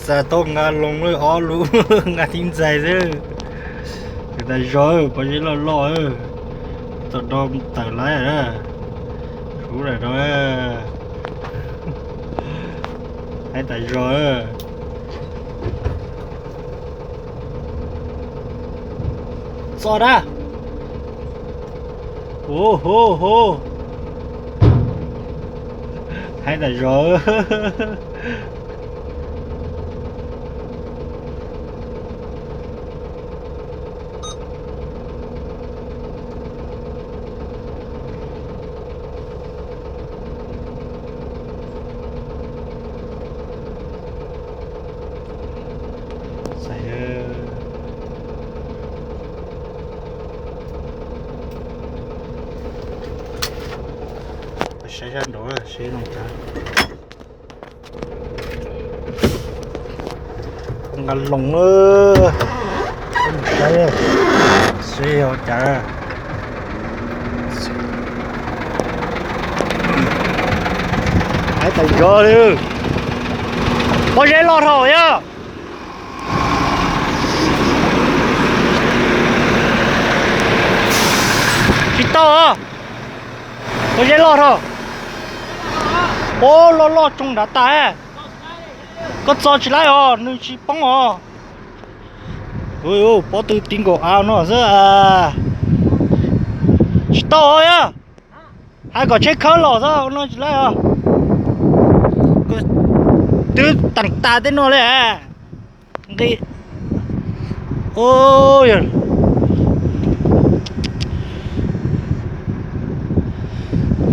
Txas tau nqa loo ob lub, nqa tib ntxais xwb. Hais tas zog, pob zeb loj loj, txog do tawm lawm. Hub daim no, hais tas zog. Txog dab. Hu hu hu. Hais tas zog. Saib sab nraud seb zoo cas. Nqa loo, saib seb zoo cas. Hais tas zog li. Pob zeb loj dhau yog. Tsis tau. Pob zeb loj dhau. Pob loj loj tsoo nrad tas. Koj txo tsis laib os, nws tsis poob os. Pob tw ti nkaus av no xwb. Tsis tau yog. Hais kom tsheb khawb los xwb no tsis laib os. Twb teem tas tej no li. Nqi,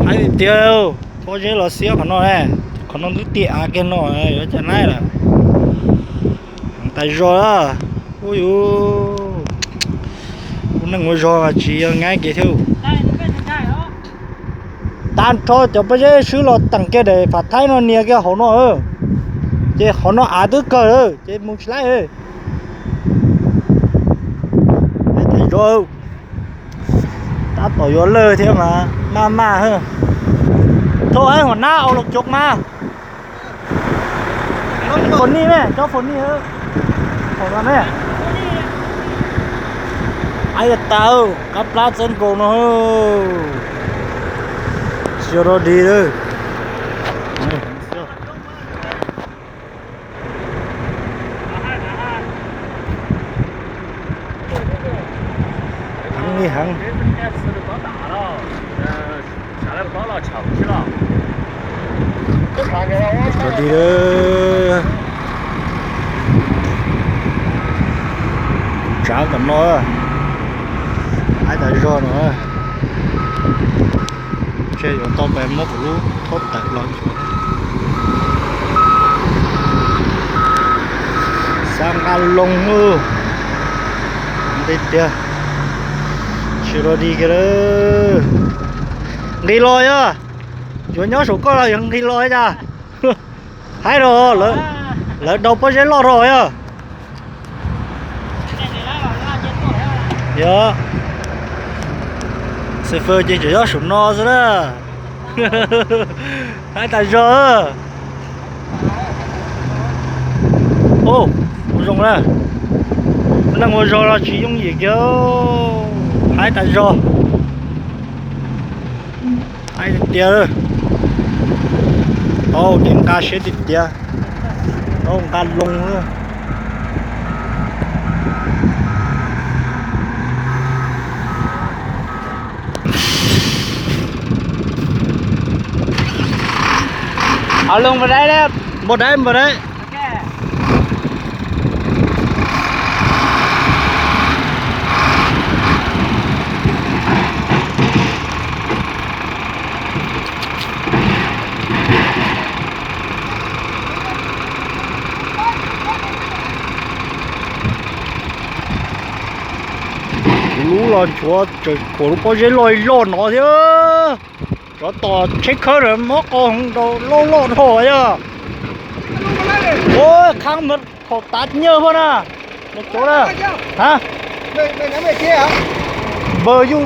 hais tias pob zeb los xiab qhov no, qhov no twb tiaj av kiag no, yuav cas laib lawm. Tas zog, ua yus, ua neej ua zog tsis yog nqaib kiag thiab. Tag nrho cov pob zeb swb los teem kiag daim pham thaib no nias kiag hauv no, ces qhov no av twb kawg lawm ces mus tsis laib. Tas zog, tab tom yuav lawg thiab mas maj maj. Thauj aib huam nab aus los cov mas. Phom nij me, cov phom nij, phom no me. Aib tas, qab plab txawb nkaus no. Xyov dog dig lawm. Heev li heev. Dog dig lawm. Tsav tom no, aib tas zog no. Ntshe yuav tau pais muab kuv lub thaub tawm los. Xav nqa loo, nqis tiag, tsis dog dig kiag lawm. Nqis los yog, yuav nyob saum koj los yuav nqis los cas. Haib rau, lawv daus pob zeb loj rau yog. Yog, xav fawm ces tseem nyob saum no xwb na. Haib tas zog. Ua zoo na, neeg ua zog los tsis yooj yim kiag. Haib tas zog. Haib tiag tiag. Tau ces nqa siab tiag tiag. Tau nqa loo. Npau dai, npau dai, npau dai. Kuv lub los nchuav tseem khuam lub pob zeb loj loj no thiab. Tsov tom tsheb khawb na mob qau heev rau loj loj dhau yog. Ua khab khaum tav nyiaj huaj na. Mus tsuav na. Ha, npawg yuj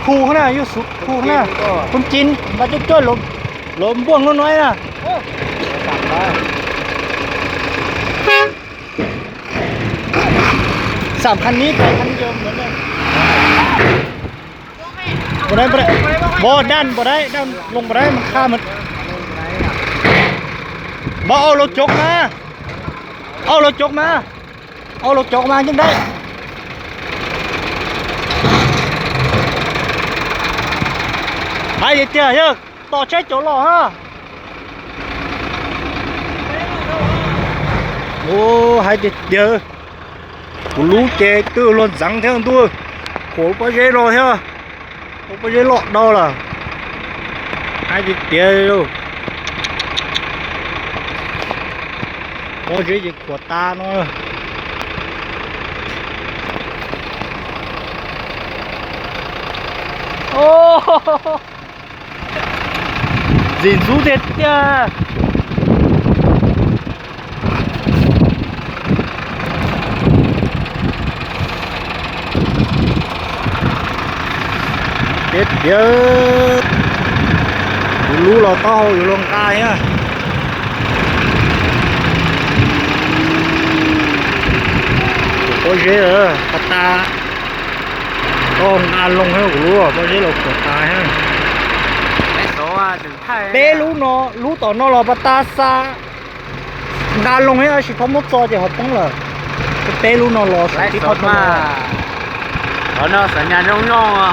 khu na, yuj xuv khu na. Phun cin npaj cuaj cuaj, lov npuaj nuj nuav na. Sab khas ni, khas ni yo. Npau daj, npau daj, daj loo npau daj mas kha mas. Npau auj laug cov mas, auj laug cov mas, auj laug cov mas yeej daj. Hais tiag tiag yog tom tsheb cov los ha. Ua hais tiag tiag, kuv lub ces twb luag ntxeev thiab ntuj, khuam pob zeb los thiab, pob zeb loj dhau lawm. Hais tiag tiag, pob zeb ces khuam tas no. Ntxim ntxub tiag tiag. Tiag tiag, kuv lub los taub hau yuav luag nqa thiab. Pob zeb pas tas, taub hau nqa loo thiab, kuv lub pob zeb los khuam tas thiab. Peb lub no, lub tom no los pas tas xa, nqa loo thiab, tab sis phob muab txo ces ho poob lawm. Peb lub no los saum tib qho no, qhov no xav nyas zoo zoo.